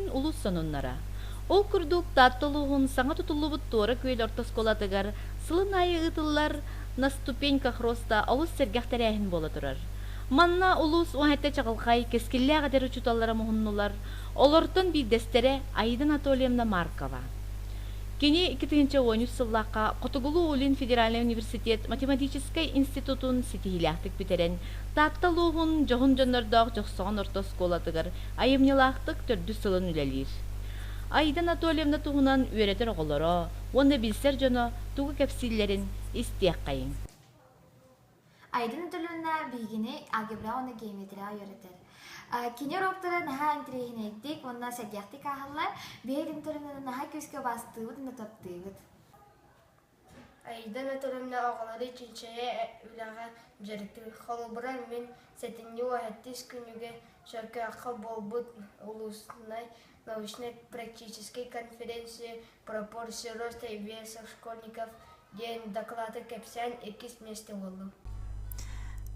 Бүгүн улуус сонуннара. Ол курдук, Таатта улууһун саҥа тутуллубут Туора Күөл орто оскуолатыгар сылын аайы ыытыллар На ступеньках роста олус сэргэх тэрээһин буола турар. Манна улуус уһайта чаҕылхай, кэскиллээх эдэр учууталлара муһуннулар. Олортон биирдэстэрэ Аида Анатольевна Маркова. Кини 2013 сыллаахха Хотугулуу-Илин федеральнай университет математическай институтун ситиһиилээхтик бүтэрэн, Таатта улууһун дьоһун дьоннордоох Дьохсоҕон орто оскуолатыгар айымньылаахтык төрдүс сылын үлэлиир. Аида Анатольевна туһунан үөрэтэр оҕолоро уонна билсэр дьоно тугу кэпсииллэрин истиэххэйиҥ. Аида Анатольевна биһигини алгебра уонна геометрия үөрэтэр. Кини уроктара наһаа интэриэһинэйдик уонна сэргэхтик ааһаллар. Биһиги Анатольевнаны наһаа күүскэ убаастыыбыт уонна таптыыбыт. Аида Анатольевна оҕолору чинчийэ үлэҕэ дьарыктыыр. Холобура, мин сэтинньи уоһэттис күнүгэр Чөркөөххө буолбут улуснай научнай-практическай конференция «Пропорции роста и веса школьников» диэн дакылааты кэпсээн иккис миэстэ буоллум.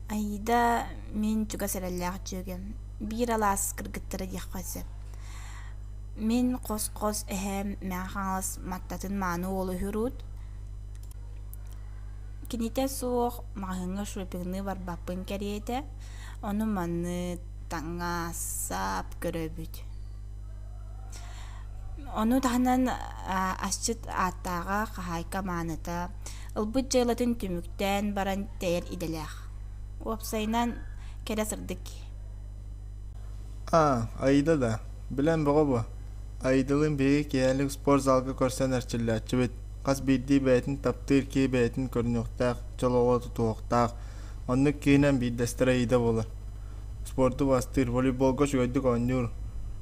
Аида мин чугас эрэллээх дьүөгэм, биир алаас кыргыттара диэххэ сөп. Мин хос-хос эһээм Мэҥэ Хаҥалас Маттатын мааны уолу үһүруут. Кинитэ суох маҕаһыыҥҥа шопиҥныы барбаппын кэриэтэ, ону-маны таҥас-сап көрөбүт. Ону таһынан асчыт ааттааҕа хаһаайка мааныта, ылбыт дьыалатын түмүктээн баран тэйэр идэлээх. Уопсайынан, кэрэ сырдык киһи. Аа, Аида да, билэн бөҕө буо. Аидалыын биһиги киэһэлик спортзалга көрсөн эрчиллээччибит. Хас биирдии бэйэтин таптыыр киһи бэйэтин көрүнүөхтээх, чөл оҕо тутуһуохтаах. Оннук киһинэн биирдэстэрэ Аида буолар. Спорду бастыыр, волейболга үчүгэйдик оонньуур.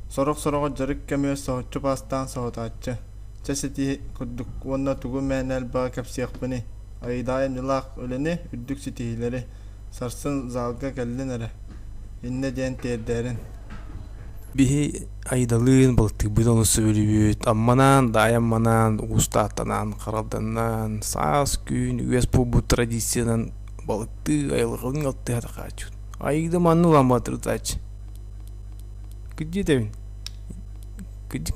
Сорох-сороҕор дьарык кэмигэр соһуччу паастаан соһутааччы. Чэ ситиһи курдук уонна тугу мээнэ элбэҕи кэпсиэхпиний? Аида айымньылаах үлэни, үрдүк ситиһиилэри. Сарсын залга кэллин эрэ. Иннэ диэн тиэрдээрин. Биһи Айдалыын балтыыбыт олус сөбүлүүбүт. Амманаан, даайамманаан, уустааттанаан, харалданнаан, саас күн үгэс буолбут традициянан балыктыы, айылҕалыын алтыһа тахааччыбыт. Айыыда манна улаанбаатырытааччы. Кырдьык этэбин. Кырдьык.